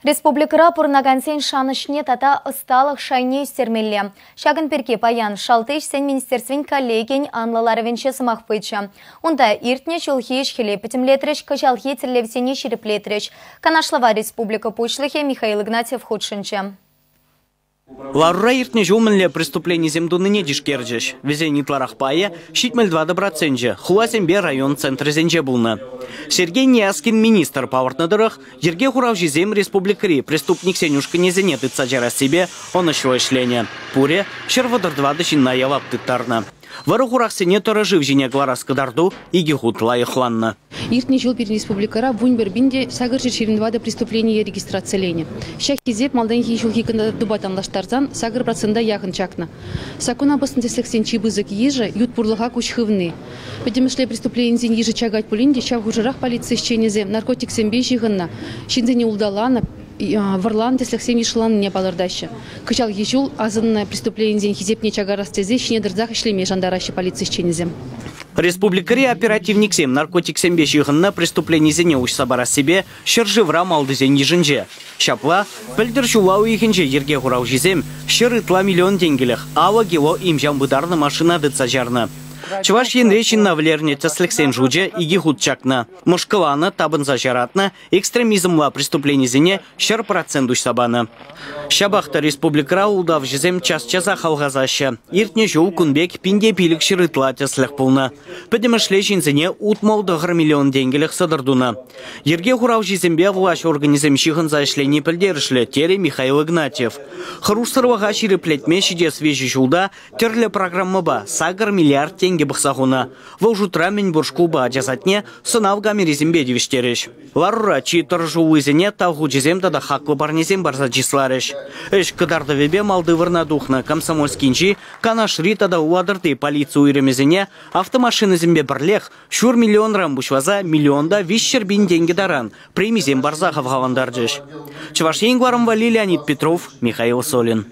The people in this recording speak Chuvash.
Республикӑра пурӑнакансен шанӑҫне тата ӑсталӑх шайне ӳстермелле. Ҫакӑн пирки паян Шалти ӗҫсен министерствин коллегийӗн анлӑ ларӑвӗнче сӑмах пычӗ. Унта иртнӗ ҫулхи ӗҫ-хӗле пӗтӗмлетрӗҫ, кӑҫалхи тӗллевсене ҫирӗплетрӗҫ. Канашлӑва республика Пуҫлӑхӗ Михаил Игнатьев хутшӑнчӗ. Ларура иртнӗ ҫул мӗнле преступленисем тунине тишкерчӗҫ. Вӗсен ытларах пайӗ, 74 проценчӗ, хуласемпе район центрӗсенче пулнӑ. Сергей Неяскин министр палӑртнӑ тӑрӑх, йӗрке хуралҫисем республикӑри преступниксен ушкӑнӗсене тытса чарассипе ӑнӑҫлӑ ӗҫленӗ. Пурӗ 134 ҫынна явап тыттарнӑ. Вӑрӑ-хурахсене тӑрӑ шыв ҫине кӑларас кӑтарту икӗ хут лайӑхланнӑ. Иртнӗ ҫул пирӗн республикӑра 11824 преступление регистрациленӗ. Ҫак хисеп малтанхи ҫулхи кӑтартупа танлаштарсан 8% яхӑн чакнӑ. Саккуна пӑснӑ тӗслӗхсен чи пысӑк йышӗ – ют пурлӑха куҫ хывни. Пӗтӗмӗшле преступленисен йышӗ чакать пулин те ҫав хушӑрах полици ӗҫченӗсем наркотиксемпе ҫыхӑннӑ, ҫынсене улталанӑ, вӑрланӑ тӗслӗхсем йышланнине палӑртаҫҫӗ. Кӑҫалхи ҫул асӑннӑ преступленисен хисепне чакарас тесе ҫине тӑрсах ӗҫлеме шантараҫҫӗ полици ӗҫченӗсем. Республикӑри оперативниксем наркотиксемпе ҫыхӑннӑ преступленисене уҫса парассипе ҫӗршывра малтисен йышӗнче. Ҫапла, пӗлтӗр ҫулла уйӑхӗнче йӗрке хуралҫисем 100 ытла миллион тенкӗлӗх 50 кило им-ҫам пытарнӑ машина тытса чарнӑ. Чӑваш Енре ҫынна вӗлернӗ тӗслӗхсен шучӗ икӗ хут чакнӑ. Мӑшкӑланӑ, тапӑнса ҫаратнӑ, экстремизмла преступленисене 100% уҫса панӑ. Ҫапах та республикӑра ултавҫӑсем час-часах алхасаҫҫӗ. Иртнӗ ҫул кун пек 1500 ытла тӗслӗх пулнӑ. Пӗтӗмӗшле ҫынсене 69 миллион тенкӗлӗх сӑтӑр тунӑ. Йӗрке хуралҫисемпе влаҫ органӗсем ҫыхӑнса ӗҫлени пӗлтерӗшлӗ, терӗ Михаил Игнатьев. Хӑрушсӑрлӑха ҫирӗплетме ҫитес виҫӗ ҫулта тӗрлӗ программӑпа 8 миллиард тенкӗ пӑхса хунӑ. Вӑл шутра мӗнпур шкулпа ача садне сӑнав камерисемпе тивӗҫтерӗҫ. Ларура чи тӑрӑшуллисене тав хучӗсем тата хаклӑ парнесем парса чысларӗҫ. Ӗҫ кӑтартӑвӗпе малти вырӑна тухнӑ Комсомольскинчи, Канашри тата Улатӑрти полици уйрӑмӗсене автомашинӑсемпе пӗрлех ҫур миллионран пуҫласа миллион та 300 пин тенкӗ таран премисем парса хавхалантарчӗҫ. Чӑваш Ен кӑларӑм валли Леонид Петров, Михаил Солин.